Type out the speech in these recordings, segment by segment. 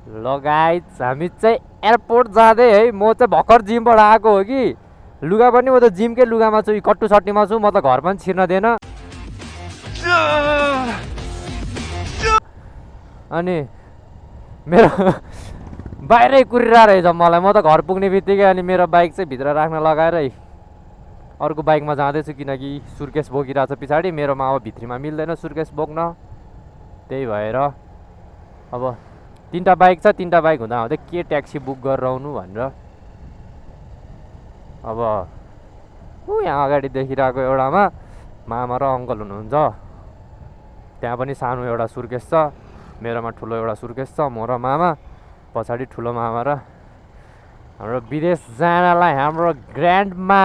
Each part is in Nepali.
गाइस हामी चाहिँ एयरपोर्ट जाँदै है। म चाहिँ भर्खर जिमबाट आएको हो कि लुगा पनि म त जिमकै लुगामा छु, कट्टु सट्टीमा छु। म त घर पनि छिर्न दिएन। अनि मेरो बाहिरै कुरिरहेको रहेछ मलाई। म त घर पुग्ने बित्तिकै अनि मेरो बाइक चाहिँ भित्र राख्न लगाएर अर्को बाइकमा जाँदैछु, किनकि सुर्केस बोकिरहेको छ पछाडि। मेरोमा अब भित्रीमा मिल्दैन सुर्केस बोक्न। त्यही भएर अब तीनटा बाइक छ, तीनटा बाइक हुँदा हुँदै के ट्याक्सी बुक गरेर आउनु भनेर अब यहाँ अगाडि देखिरहेको एउटामा मामा र अङ्कल हुनुहुन्छ। त्यहाँ पनि सानो एउटा सुर्केस छ, मेरोमा ठुलो एउटा सुर्केस छ। म र मामा, पछाडि ठुलो मामा र हाम्रो विदेश जानलाई हाम्रो ग्रान्डमा,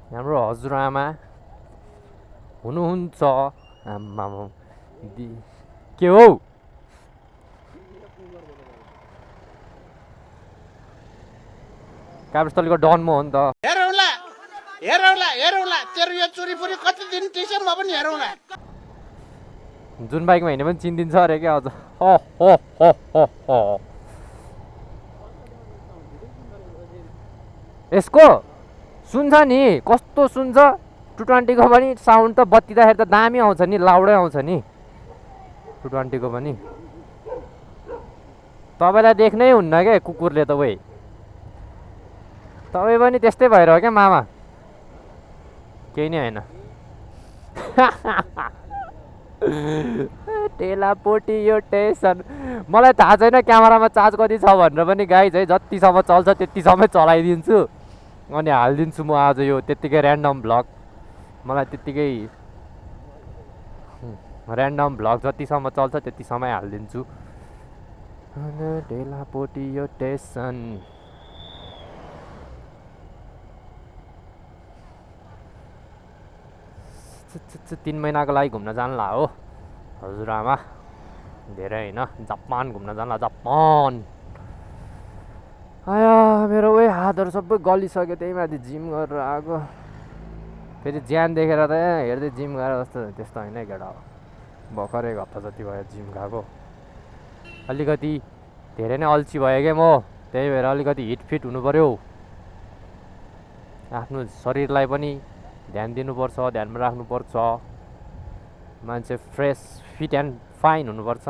हाम्रो हजुरआमा हुनुहुन्छ। आम्मा के हो काभ्रेस्थलीको डन म हो नि त। हेरौँला हेरौँला हेरौँला तेरो यो चुरीफुरी कति दिन टिक्छ म पनि हेरौँला। जुन बाइकमा हिँड्ने पनि चिनिदिन्छ अरे क्या अझ। हो हो हो हो हो यसको सुन्छ नि, कस्तो सुन्छ 220 को पनि साउन्ड त बत्तिँदाखेरि त दामी आउँछ नि, लाउडै आउँछ नि 220 को पनि। तपाईँलाई देख्नै हुन्न क्या कुकुरले त। वै तपाईँ पनि त्यस्तै भएर हो क्या मामा, केही नै होइन। टेलापोटी यो टेसन। मलाई थाहा छैन क्यामेरामा चार्ज कति छ भनेर पनि गाइज है। जतिसम्म चल्छ त्यतिसम्मै चलाइदिन्छु अनि हालिदिन्छु म आज यो त्यत्तिकै ऱ्यान्डम भ्लग। मलाई त्यत्तिकै ऱ्यान्डम भ्लग जतिसम्म चल्छ त्यतिसम्मै हालिदिन्छु। टेलापोटी यो टेसन। 3 महिनाको लागि घुम्न जानला हो हजुरआमा, धेरै होइन, जापान घुम्न जानला, जापान। आया मेरो उही हातहरू सबै गलिसक्यो, त्यही माथि जिम गरेर आएको। फेरि ज्यान देखेर त हेर्दै जिम गएर जस्तो त्यस्तो होइन केटा हो। भर्खर 1 हप्ता जति भयो जिम गएको। अलिकति धेरै नै अल्छी भयो क्या म, त्यही भएर अलिकति हिटफिट हुनु पऱ्यो। आफ्नो शरीरलाई पनि ध्यान दिनुपर्छ, ध्यानमा राख्नुपर्छ। मान्छे फ्रेस फिट एन्ड फाइन हुनुपर्छ।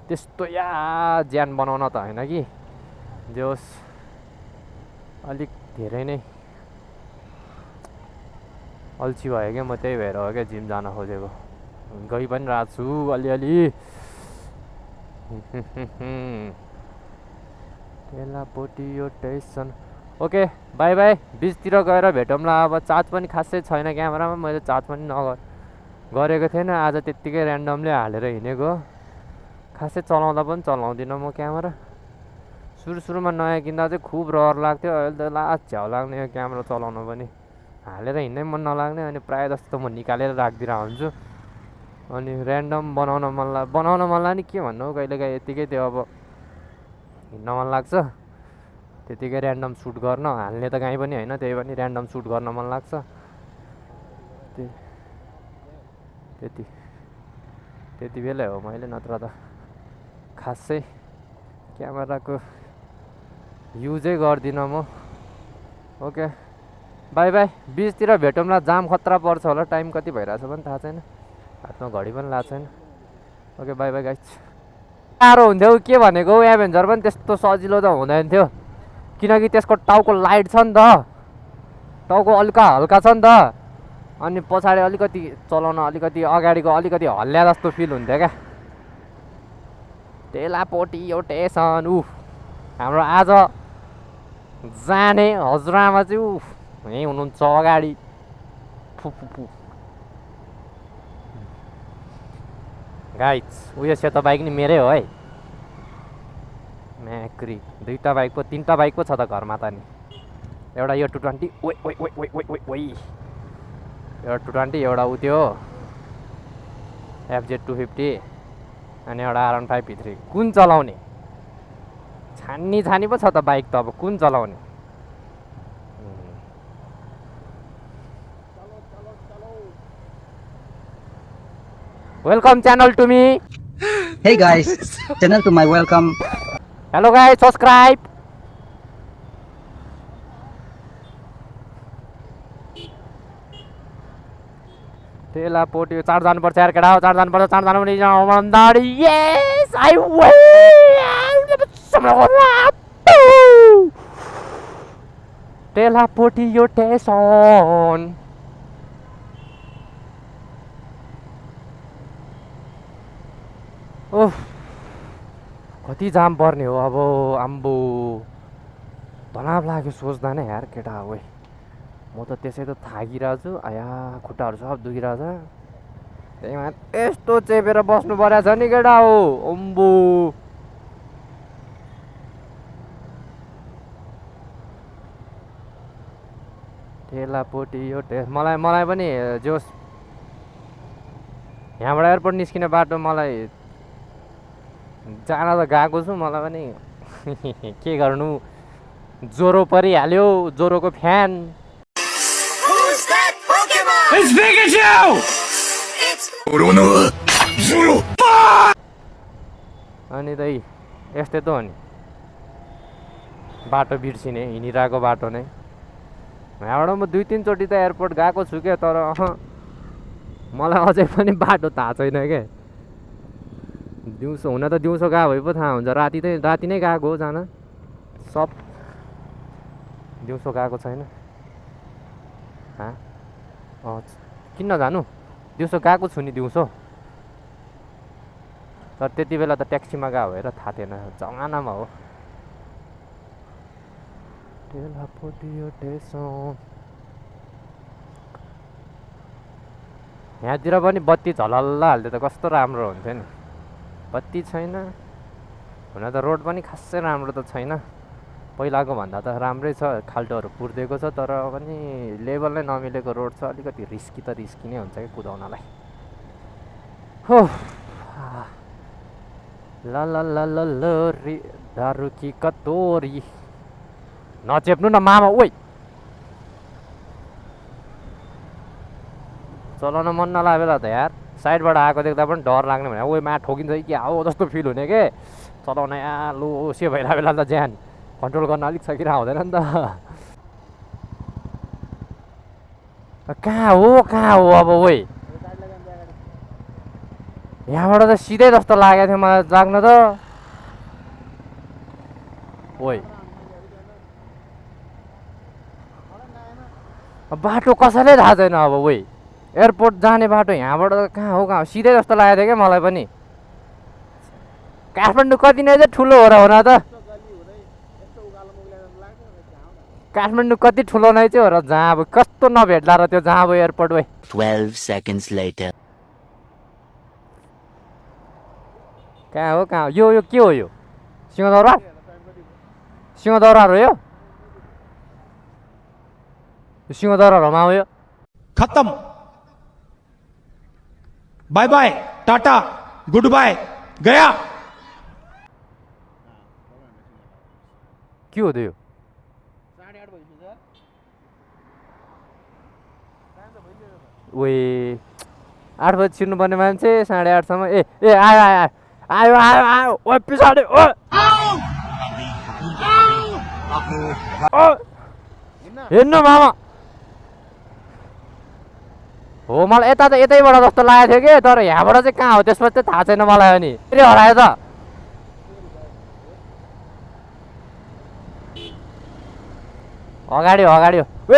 त्यस्तो या ज्यान बनाउन त होइन कि, जे होस् अलिक धेरै नै अल्छी भयो क्या म, त्यही भएर हो क्या जिम जान खोजेको। गइ पनि रहेको छु अलिअलि। टेलापोटी यो टेसन। ओके बाई बाई, बिचतिर गएर भेटौँला। अब चार्ज पनि खासै छैन क्यामेरामा, मैले चार्ज पनि गरेको थिएन आज, त्यत्तिकै ऱ्यान्डमली हालेर हिँडेको। खासै चलाउँदा पनि चलाउँदिनँ म क्यामेरा। सुरुमा नयाँ किन्दा चाहिँ खुब रहर लाग्थ्यो, अहिले त लास्ट झ्याउ लाग्ने यो क्यामेरा चलाउन पनि। हालेर हिँड्नै मन नलाग्ने, अनि प्रायः जस्तो म निकालेर राखिदिएर हुन्छु। अनि ऱ्यान्डम बनाउन मन लाग्ने के भन्नु, कहिलेकाहीँ यत्तिकै त्यो अब हिँड्न मन लाग्छ, त्यतिकै ऱ्यान्डम सुट गर्न। हाल्ने त काहीँ पनि होइन, त्यही पनि ऱ्यान्डम सुट गर्न मन लाग्छ। त्यति बेलै हो मैले, नत्र त खासै क्यामेराको युजै गर्दिनँ म। ओके बाई बाई, बिचतिर भेटौँला। जाम खतरा पर्छ होला, टाइम कति भइरहेछ पनि थाहा छैन, हातमा घडी पनि लाग्छ छैन। Okay bye by guys. साह्रो हुन्थ्यो के भनेको, एभेन्जर पनि त्यस्तो सजिलो त हुँदैन थियो, किनकि त्यसको टाउको लाइट छ नि त, टाउको हल्का छ नि त। अनि पछाडि अलिकति चलाउन अलिकति अगाडिको अलिकति हल्ल्या जस्तो फिल हुन्थ्यो क्या। टेलापोटी यो टेसन। हाम्रो आज जाने हजुरआमा चाहिँ यहीँ हुनुहुन्छ अगाडि। फुफु गाइस, उयो सेतो बाइक नि मेरै हो है। म्याक्री 2टा बाइक पो 3टा बाइक पो छ त घरमा त। नि एउटा यो 220, ओइ एउटा 220, एउटा उ त्यो FZ 250 अनि एउटा R15 भित्री। कुन चलाउने, छानी पो छ त बाइक त, अब कुन चलाउने। Welcome channel to me. Hey guys, channel to my welcome. Hello guys subscribe तेला पोट्यो चाँड जानुपर्छ यार केटा हो चाँड जानुपर्छ चाँड जानु पनि भन्दाखेरि यस आई तेला पोटियो टेसन ओह कति जाम पर्ने हो अब आम्बो तनाव लाग्यो सोच्दा नै यार केटा हो म त त्यसै त थाकिरहेको छु आया खुट्टाहरू सब दुखिरहेछ त्यहीमा यस्तो चेपेर बस्नु परेको छ नि केटा हो अम्बो ठेलापोटी यो मलाई पनि जोस् यहाँबाट एयरपोर्ट निस्किने बाटो मलाई जान त गएको छु मलाई पनि के गर्नु ज्वरो परिहाल्यो ज्वरोको फ्यान अनि त यस्तै त हो नि बाटो बिर्सिने हिँडिरहेको बाटो नै यहाँबाट म 2-3 चोटि त एयरपोर्ट गएको छु क्या तर मलाई अझै पनि बाटो थाहा छैन क्या दिउँसो हुन त दिउँसो गएको भए पो थाहा हुन्छ राति नै गएको हो जान सब दिउँसो गएको छैन किन नजानु दिउँसो गएको छु नि दिउँसो तर त्यति बेला त ट्याक्सीमा गएको भएर थाहा थिएन जमानामा हो यहाँतिर पनि बत्ती झलल्ला हाल्दै त कस्तो राम्रो हुन्थ्यो नि बत्ती छैन हुन त रोड पनि खासै राम्रो त छैन पहिलाको भन्दा त राम्रै छ खाल्टोहरू पुर्दिएको छ तर पनि लेभल नै नमिलेको रोड छ अलिकति रिस्की त रिस्की नै हुन्छ कि कुदाउनलाई हो ल ल ल ल ल रि दारु कि कतोरी नचेप्नु न मामा ओइ चलाउन मन नलागे बेला त यार साइडबाट आएको देख्दा पनि डर लाग्ने भने ओइ मा ठोकिन्छ कि क्या हो जस्तो फिल हुने के चलाउन या लो से भइरहेको बेला त ज्यान कन्ट्रोल गर्न अलिक सकिरहेको हुँदैन नि त कहाँ हो अब ओइ यहाँबाट त सिधै जस्तो लागेको थियो मलाई लाग्न त ओइ बाटो कसैलाई थाहा छैन अब ओइ एयरपोर्ट जाने बाटो यहाँबाट त कहाँ हो सिधै जस्तो लागेको थियो क्या मलाई पनि काठमाडौँ कति नै चाहिँ ठुलो हो र हुन त काठमाडौँ कति ठुलो नै चाहिँ हो र जहाँ अब कस्तो नभेट्ला र त्यो जहाँ अब एयरपोर्ट वै 12 seconds later. कहाँ हो यो के हो यो सिंहदरबार हो यो सिंहदरबारमा हो यो खत्म bye bye tata good bye गया के हो त यो ओए 8 बजी छिर्नुपर्ने मान्छे 8:30 सम्म ए आयो ओ पछाडि ओ हेर्नु मामा हो मलाई यतैबाट जस्तो लागेको थियो कि तर यहाँबाट चाहिँ कहाँ हो त्यसपछि चाहिँ थाहा छैन मलाई अनि फेरि हरायो त अगाडि हो ए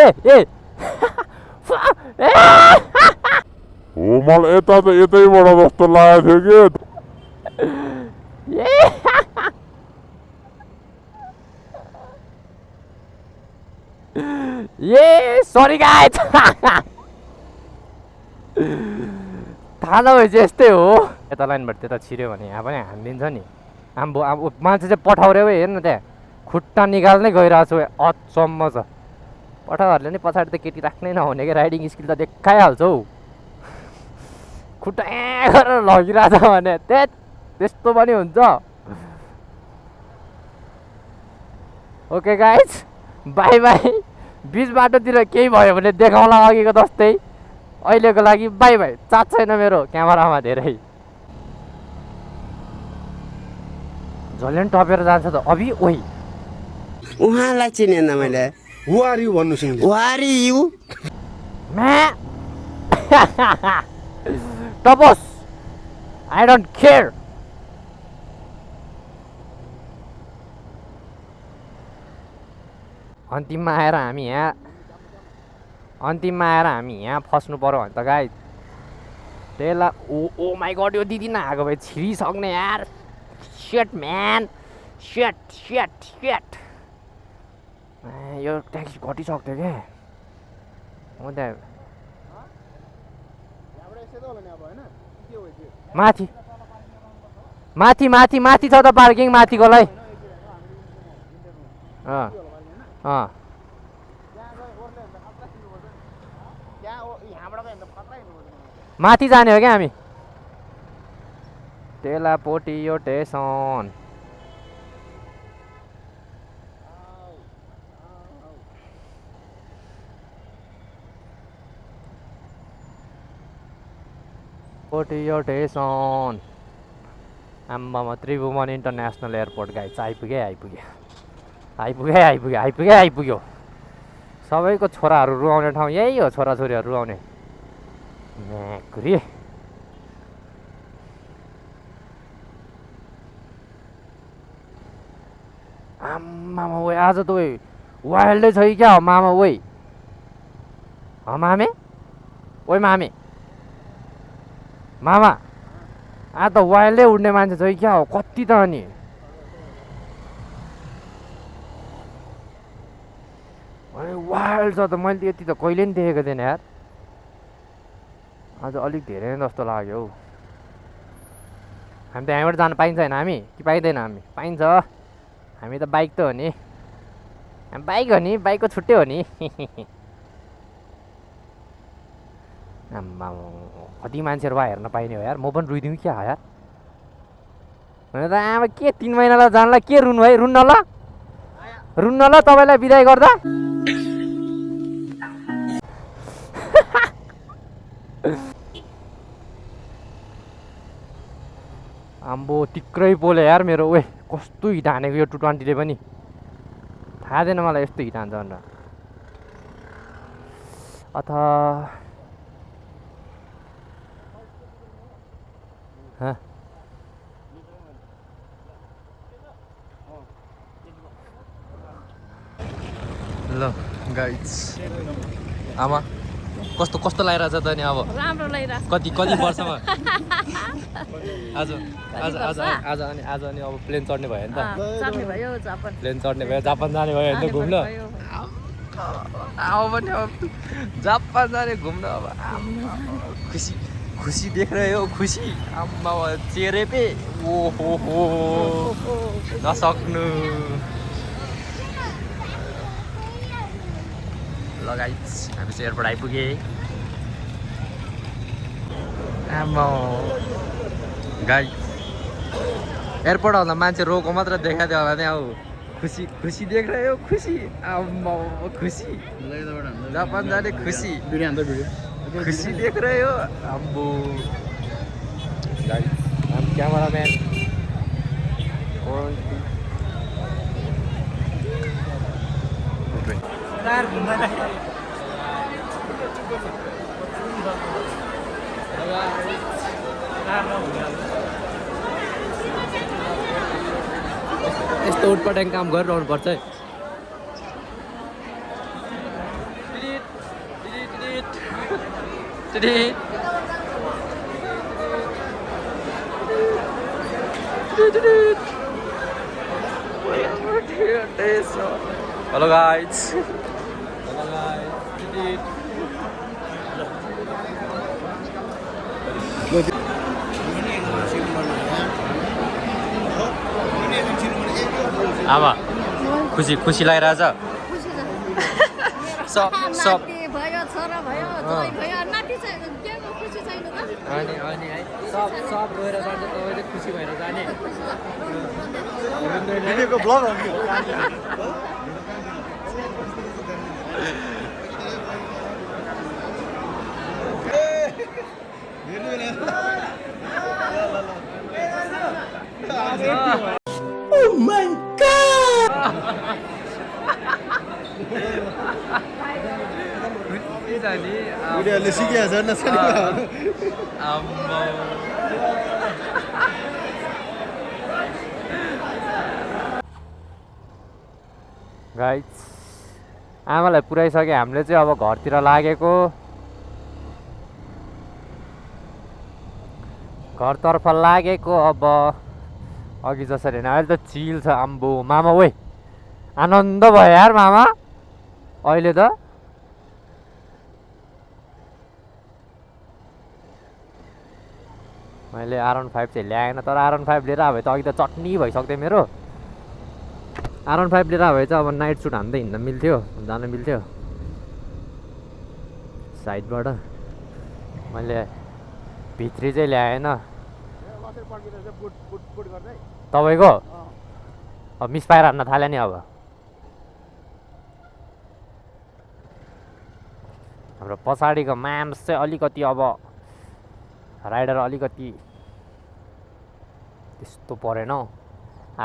हो मलाई यतैबाट जस्तो लागेको थियो कि ए सरी गाइस थाहा नभएपछि यस्तै हो यता लाइनबाट त्यता छिर्यो भने यहाँ पनि हानिदिन्छ नि आम्बो मान्छे चाहिँ पठाउरे हो हेर्नु त्यहाँ खुट्टा निकाल्नै गइरहेको छु अचम्म छ पठाउहरूले नि पछाडि त केटी राख्नै नहुने कि राइडिङ स्किल त देखाइहाल्छ हौ खुट्टा गरेर लगिरहेछ भने त्यस्तो पनि हुन्छ ओके गाइज बाई बाई बिच बाटोतिर केही भयो भने देखाउँला अघिको जस्तै अहिलेको लागि बाई बाई चाच छैन मेरो क्यामेरामा धेरै जसले पनि टपेर जान्छ त अभि ओइ उहाँलाई चिनेन मैले हु आर यु भन्नु सिंह वारी यु म्या टपोस आई डोन्ट केयर अन्तिममा आएर हामी यहाँ फस्नु पर्यो भने त गाई त्यसलाई ओ माई गड यो दिदी नआएको भए छिरिसक्ने यार सेट म्यान सेट यो ट्याक्सी घटिसक्थ्यो क्या म त्यहाँ माथि छ त पार्किङ माथिकोलाई माथि जाने हो क्या हामी तेलापोटी यो स्टेसन पोटियो स्टेसन आम्मामा त्रिभुवन इन्टरनेसनल एयरपोर्ट गाइस आइपुग्यो सबैको छोराहरू रुवाउने ठाउँ यही हो छोराछोरीहरू रुवाउने म्याकुरी आम्मामा ओइ आज त ओइ वाइल्डै छ कि क्या हो मामा ओइ मामे ओइ मामा आज त वाइल्डै उड्ने मान्छे छ कि क्या हो कति त अनि वाइल्ड छ त मैले यति त कहिले पनि देखेको थिएन यार आज अलिक धेरै नै जस्तो लाग्यो हौ हामी त यहाँबाट जानु पाइन्छ होइन हामी कि पाइँदैन हामी पाइन्छ हामी त बाइक त हो नि बाइक हो नि बाइकको छुट्टै हो नि आम्मा कति मान्छेहरू भए हेर्न पाइने हो यार म पनि रुइदिउँ क्या यार भने त आमा के 3 महिनालाई जानला के रुनु है रुन्न ल तपाईँलाई बिदाई गर्दा आम्बो टिक्रै पोले यार मेरो ओए कस्तो हिट हानेको यो 220ले पनि थाहा थिएन मलाई यस्तो हिट हान्छ भनेर अथवा ल गाइस आमा कस्तो लागिरहेछ त नि अब राम्रो लागिरहेछ कति वर्षमा आज अनि अब प्लेन चढ्ने भयो नि त प्लेन चढ्ने भयो जापान जाने भयो होइन घुम्न अब पनि अब जापान जाने घुम्न अब खुसी देख रहे हो खुसी आम्मा चेहरे पे ओहो नसक्नु लगाइस हामी चाहिँ एयरपोर्ट आइपुगे आम्मा गाइस एयरपोर्ट आउँदा मान्छे रोको मात्र देखाइदियो होला नि अब खुसी देख रहे हो खुसी आम्मा खुसी जापान जाने खुसी खुसी देख रहे हो अम्बो गाइस हम क्यामेराम्यान यस्तो उटपटाङ काम गरिरहनु पर्छ है Hello guys. आमा खुसी लागिरहेछ सब भयो छोरा भयो जोइ भयो नाति छैन केको खुसी छैन त अनि है सब रोएर जान्छ तपाईले खुसी भएर जाने भिडियोको ब्लग हो उनीहरूले सिकेको छ नसकेको गाइस आमालाई पुऱ्याइसक्यो हामीले चाहिँ अब घरतिर लागेको घरतर्फ लागेको अब अघि जसरी होइन अहिले त चिल छ आम्बो मामा ओइ आनन्द भयो यार मामा अहिले त मैले R15 चाहिँ ल्याएन तर R15 लिएर आए भए त अघि त चटनी भइसक्थ्यो मेरो R15 लिएर आए भए चाहिँ अब नाइट सुट हान्दै हिँड्न मिल्थ्यो जान मिल्थ्यो साइडबाट मैले भित्री चाहिँ ल्याएन तपाईँको अब मिसफायर हान्न थाल्यो नि अब हाम्रो पछाडिको म्याम्स चाहिँ अलिकति अब राइडर अलिकति त्यस्तो परेन हौ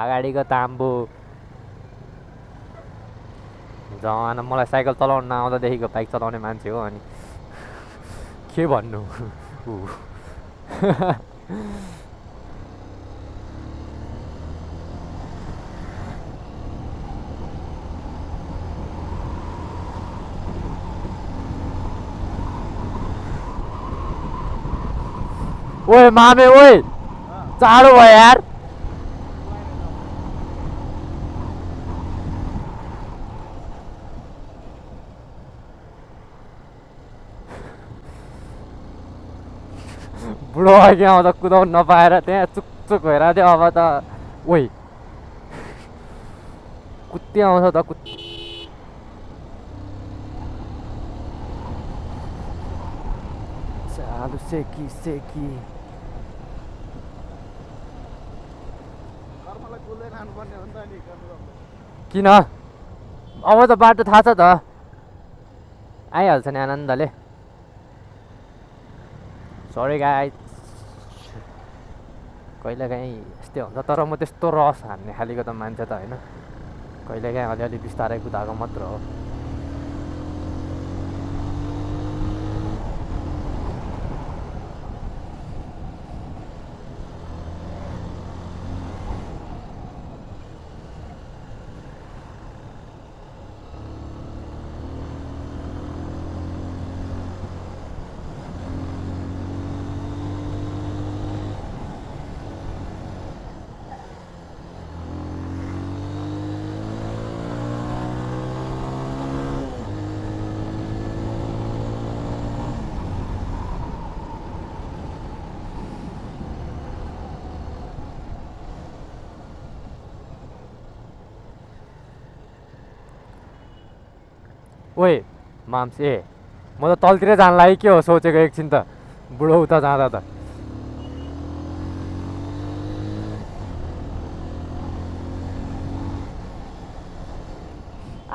अगाडिको ताम्बो जमाना मलाई साइकल चलाउन नआउँदादेखिको बाइक चलाउने मान्छे हो अनि के भन्नु ओए मामे ओए चाँडो भयो यार बुढो अघि आउँदा कुदाउनु नपाएर त्यहाँ चुकचुक भइरहेको थियो अब त ओइ कुत्ते आउँछ त चालु सेकी सेकी किन अब त बाटो थाहा छ त आइहाल्छ नि आनन्दले सरी गाइस कहिलेकाहीँ यस्तै हुन्छ तर म त्यस्तो रस हान्ने खालिको त मान्छे त होइन कहिलेकाहीँ अलिअलि बिस्तारै कुदाएको मात्र हो ओए माम्स ए म त तलतिरै जान लागि के हो सोचेको एकछिन त बुढो उता जाँदा त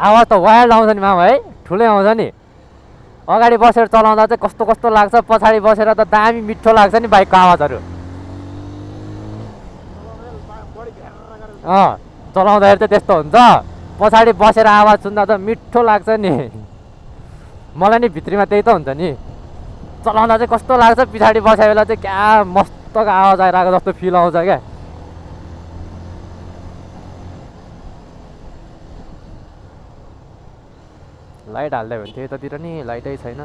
आवाज त वाइल्ड आउँछ नि मामा है ठुलै आउँछ नि अगाडि बसेर चलाउँदा चाहिँ कस्तो कस्तो लाग्छ पछाडि बसेर त दामी मिठो लाग्छ नि बाइकको आवाजहरू चलाउँदाखेरि चाहिँ त्यस्तो हुन्छ पछाडि बसेर आवाज सुन्दा त मिठो लाग्छ नि मलाई नि भित्रीमा त्यही त हुन्छ नि चलाउँदा चाहिँ कस्तो लाग्छ पछाडि बसेको बेला चाहिँ क्या मस्तको आवाज आइरहेको जस्तो फिल आउँछ क्या लाइट हाल्दै भने थियो यतातिर नि लाइटै छैन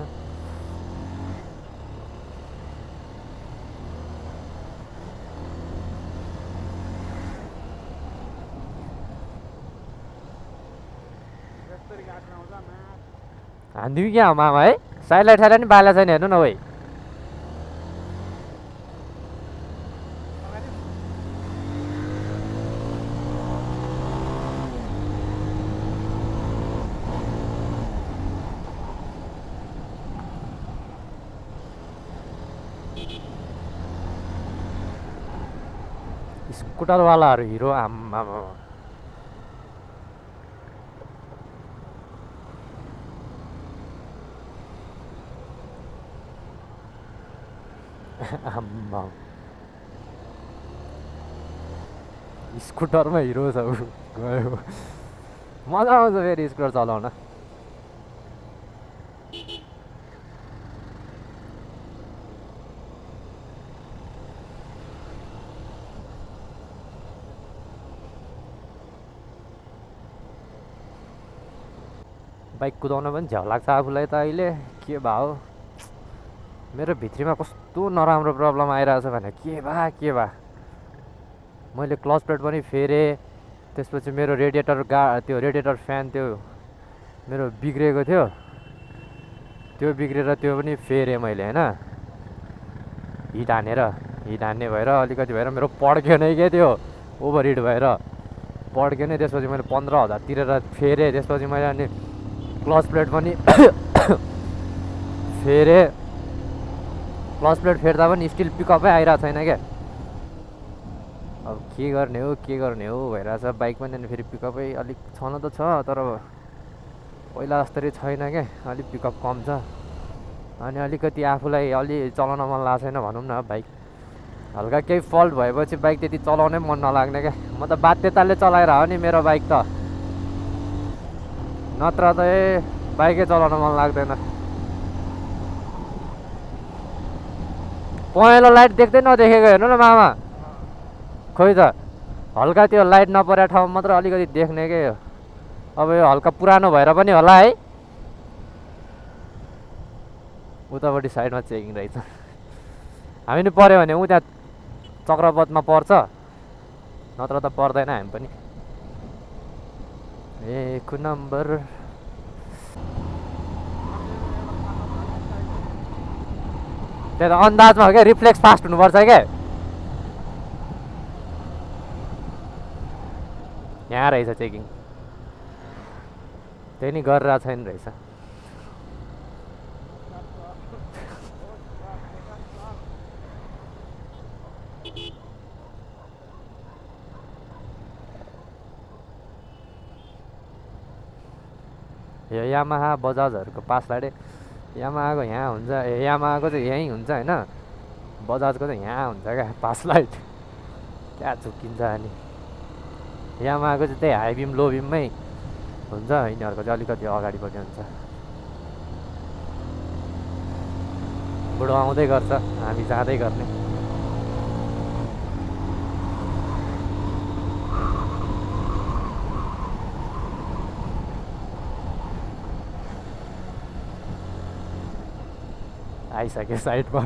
हानिदिउँ क्या मामा है साइड लाइट छैन नि बाला छैन हेर्नु न ओइ स्कुटरवालाहरू हिरो आम्मा आम्मा स्कुटरमा हिरो छ ऊ गयो मजा आउँछ फेरि स्कुटर चलाउन। बाइक कुदाउन पनि झ्याउ लाग्छ आफूलाई त अहिले के भयो मेरो भित्रीमा कस्तो नराम्रो प्रब्लम आइरहेछ भने के भा मैले क्लच प्लेट पनि फेरेँ त्यसपछि मेरो त्यो रेडिएटर फ्यान त्यो मेरो बिग्रेको थियो त्यो बिग्रेर त्यो पनि फेरेँ मैले होइन हिट हान्ने भएर अलिकति भएर मेरो पड्क्यो नै के त्यो ओभर हिट भएर पड्क्यो नै त्यसपछि मैले 15,000 तिरेर फेरेँ त्यसपछि मैले अनि क्लच प्लेट पनि फेरेँ क्लच प्लेट फेर्दा पनि स्टिल पिकअपै आइरहेको छैन क्या अब के गर्ने हो भइरहेछ बाइक पनि अनि फेरि पिकअपै अलिक छन त छ तर पहिला जस्तै छैन क्या अलिक पिकअप कम छ अनि अलिकति आफूलाई अलि चलाउन मन लागेको छैन भनौँ न बाइक हल्का केही फल्ट भएपछि बाइक त्यति चलाउनै मन नलाग्ने क्या म त बाध्यताले चलाएर हो नि मेरो बाइक त नत्र त बाइकै चलाउन मन लाग्दैन पहेँलो लाइट देख्दै नदेखेको हेर्नु न मामा खोइ त हल्का त्यो लाइट नपरेको ठाउँमा मात्र अलिकति देख्ने के हो अब यो हल्का पुरानो भएर पनि होला है उतापट्टि साइडमा चेकिङ रहेछ हामी नि पऱ्यो भने ऊ त्यहाँ चक्रपथमा पर्छ नत्र त पर्दैन हामी पनि 1 नम्बर त्यही त अन्दाजमा हो क्या रिफ्लेक्स फास्ट हुनुपर्छ क्या यहाँ रहेछ चेकिङ त्यही नि गरेर छैन रहेछ यो यामाहा बजाजहरूको पास लाइट यामाहाको यहाँ हुन्छ यामाहाको चाहिँ यहीँ हुन्छ होइन बजाजको चाहिँ यहाँ हुन्छ क्या पास लाइट क्या झुक्किन्छ अनि यामाहाको चाहिँ त्यही हाई बिम लो बिममै हुन्छ यिनीहरूको चाहिँ अलिकति अगाडिपट्टि हुन्छ बुढो आउँदै गर्छ हामी जाँदै गर्ने आइसक्यो साइडमा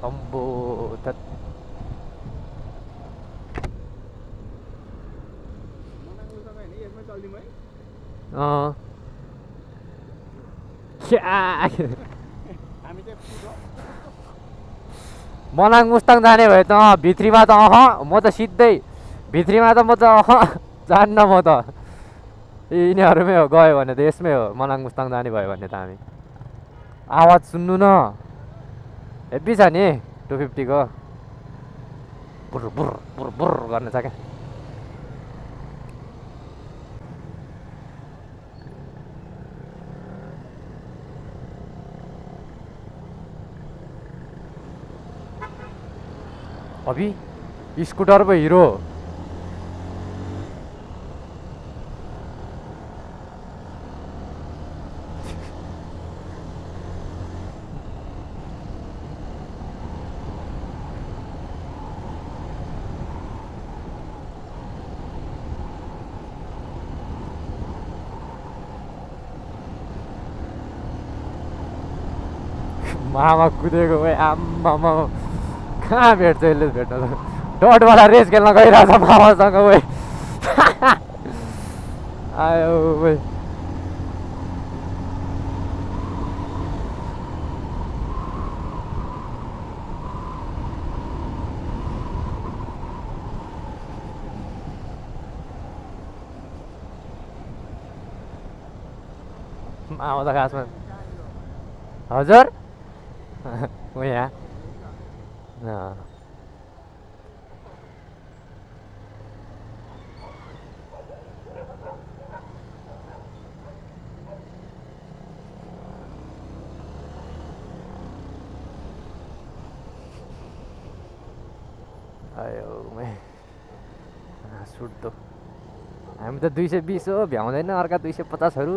अम्बो त मनाङ मुस्ताङ जाने भए त भित्रीमा त म त सिधै भित्रीमा त म त जान्न म त यिनीहरूमै हो गयो भने त यसमै हो मनाङ मुस्ताङ जाने भयो भने त हामी आवाज सुन्नु न हेभी छ नि 250 को बुर बुर बुर बुर गर्ने छ क्या अभी स्कुटर पो हिरो मामा कुदेको भाइ आम्मामा कहाँ भेट्छ यसले भेट्न त डटवाला रेस खेल्न गइरहेछ मामासँग भाइ आयो भाइ मामा त खासमा हजुर हो यहाँ आयो मै सुट्दो हामी त 220 हो भ्याउँदैन अर्का 250हरू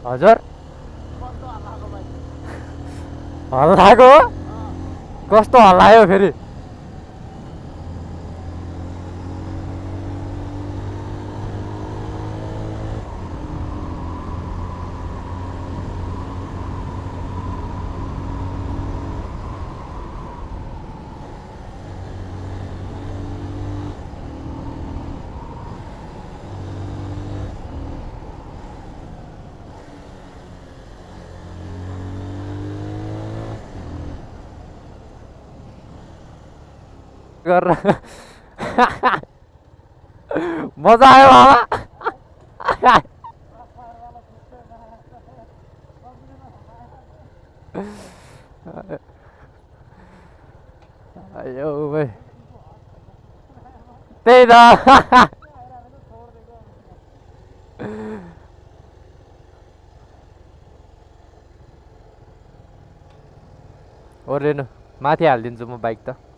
हजुर हल्लाको कस्तो हल्लायो फेरि गरेर मजा आयो मामा आयो भाइ त्यही त ओरेन माथि हालिदिन्छु म बाइक त